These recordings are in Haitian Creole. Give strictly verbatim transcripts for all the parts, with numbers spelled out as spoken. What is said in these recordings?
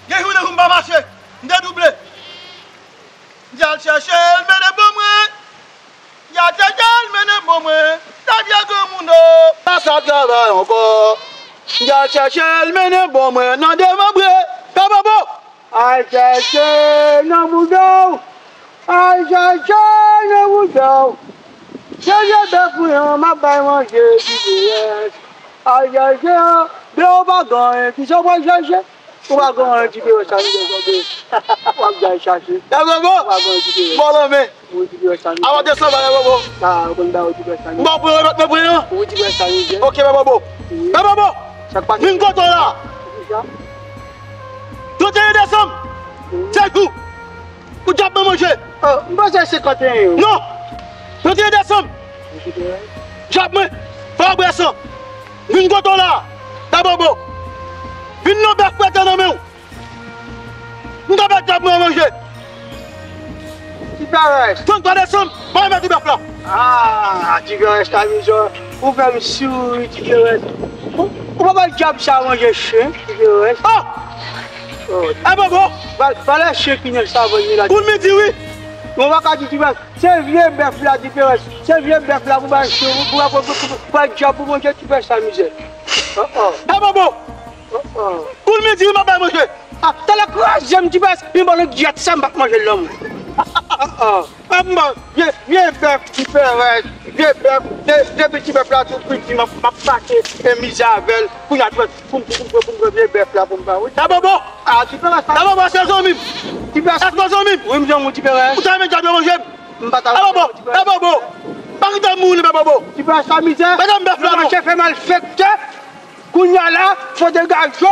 Gen jou de jou m pa mache, m te double. M te al chèche l, mennen ban mwen. M te al chèche l, mennen ban mwen. Tabya granmoun o. Pa ka travay ankò. M te al chèche l, mennen ban mwen nan demanbre. Pè Bobo. Al chèche nan bouda w. Al chèche nan bouda w. Se vye bèf mwen an, m ap bay manje, Ti Perès. Al chèche an, men ou pa gen anyen. Kisa w pral chèche? Ou pa gen anyen, Ti Perès, sa nou bezwen de. W ap jay chache. Pè Bobo. Ou pa gen anyen, Ti Perès. Bon, lanmen. Wi, Ti Perès, sa nou. Avan desanm, pè Bobo. Sa, ou konn ba ou, Ti Perès, sa nou. Bon, pou remèt mwen pri an. Wi, Ti Perès, sa nou. Ok, pè Bobo. Wi. Pè Bobo. Sa k pase? Vin kote w la. Kisa? Trannteyen desanm. Wi. Se jou. Ou djab mwen manje. Oh, m panse se trannteyen. Non. Trannteyen desanm. Djab mwen. Fò w bwè san. Vin kote w la. Pè Bobo. Vin non bèf prete nan men w. M ka fè djab mwen manje. Ti Perès. Tranntwa desanm, mwen mèt ou bèf la. Ah, Ti Perès, ta mizè. Ou fè m souri, Ti Perès. Ou, ou pa bay djab sa manje chen, Ti Perès. Oh! Oh. E Bobo. Ba, ba lè chen ki nan savann li la. Koul midi, wi. Mwen pa ka di Ti Perès. Se vye bèf la, Ti Perès. Se vye bèf la pou bay chen, pou, pou, pou, pou, pou bay djab pou manje, Ti Perès, sa mizè. Oh, oh. E Bobo. Oh, oh. Koul midi, wi, m ap bay manje. Ah, talè kraze m, Ti Perès, vin ba l yon gyèt sa, m p ap manje l non. Ah, ah. Ah, m ba, vye, vye bèf, Ti Perès, vye bèf, de-, depi ti bèf la tou piti, m ap, m ap pase e mizè avè l. Kounye a, Ti Perès, pou m, pou m, pou m, pou m pran vye bèf la pou m ba, wi. Pè Bobo! Ah, Ti Perès, sa. Pè Bobo, se zanmi m. Ti Perès. Èske w zanmi m? Wi, m zanmi w, Ti Perès. Ou ta renmen djab yo manje m? M pa ta. Pè Bobo, Ti Perès. Pè Bobo. Pa kite m mouri, Pè Bobo. Ti Perès, sa mizè. Pa kite m bèf la, non. Mache fè malfektè. Kounye a la, fò degaje w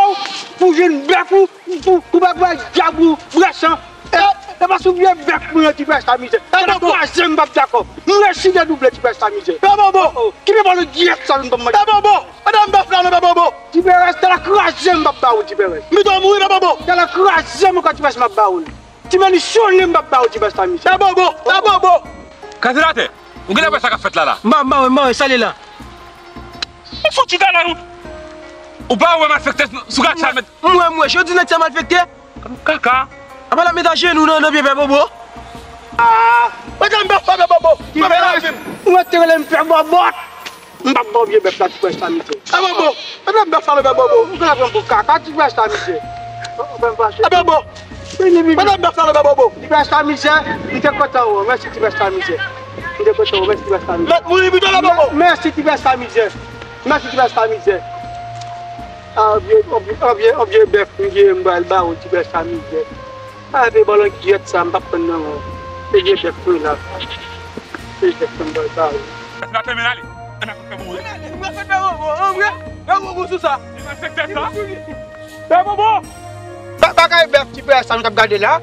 pou jwenn bèf ou, pou, pou pa bay djab ou bwè san. E, e pa sou vye bèf mwen yo, Ti Perès, sa mizè. Pè Bobo. Talè kraze m p ap dakò. M resi de double, Ti Perès, sa mizè. Pè Bobo. Oh, oh. Kite ba l yon gyèt sa vin ban m manje. Pè Bobo. Pa ban m bèf la non, Pè Bobo. Ti Perès, talè kraze m p ap ba ou, Ti Perès. M pito mouri, Pè Bobo. Talè kraze m ankò, Ti Perès, m ap ba ou l. Ti Meni sole m p ap ba ou, Ti Perès, sa mizè. Pè Bobo. Pè Bobo. Kanzèl atè. Ou genlè wè sa k ap fèt la la? M pa, m pa wè, m pa wè, sa li la. Ou fouti gala, ou. Ou pa wè malfektè sou, sou gad sa l met. M wè, m wè, jodi nèg sa malfektè. Kaka. Apa l ap met ajenou nan, nan pye Pè Bobo? Ah, mwen te m bèf la, Pè Bobo. Mwen fè lavi m. Mwen te rele m Pè Bòbòt. M p ap ba w vye bèf la, Ti Perès, sa mizè. Pè Bobo. Mwen te m bèf la, Pè Bobo. Ou genlè pran pou kaka, Ti Perès, sa mizè. Ou fè m fache. Pè Bobo. Vini, vini. Mwen te m bèf la, Pè Bobo. Ti Perès, sa mizè. M te kontan wè w. Mèsi, Ti Perès, sa mizè. M te kontan wè w. Mèsi, Ti Perès, sa mizè. Mèt mouri pito, Pè Bobo. Mèsi, Ti Perès, sa mizè. Mèsi, Ti Perès, sa mizè. Anvye, anvye, anvye, anvye bèf, m gen m pral ba ou, Ti Perès, sa mizè. A, te ba l yon gyèt sa, m p ap pran nan men w. Se vye bèf mwen la. Se vye bèf mwen ba ou. Pè Bobo, ann al fè Pè Bobo. Ann al fè Pè Bobo, ann al fè Pè Bobo sou sa. Li malfektè sa. Pè Bobo! Ba-, bagay bèf Ti Perès sa nou t ap gade la.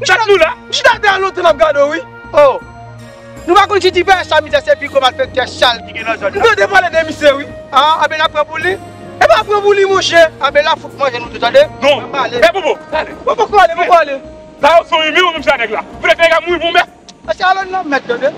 Chat nou la. Chita dèyè lontan n ap gade w, wi. Oh. Nou pa konn si Ti Perès sa mizè se pi gwo malfektè sal ki gen nan zòn nan. M tande pale de misye, wi. Ah, anben n ap pran pou li. E pa pran pou li, monchè. Anben l ap fout manje nou tou, tande. Non. Pè Bobo, ale. Bon, poko ale, poko ale. Sa yo son imi ou menm sa nèg la. Pou nèg la mouri pou mèt. Pase alò nan mèt, tande.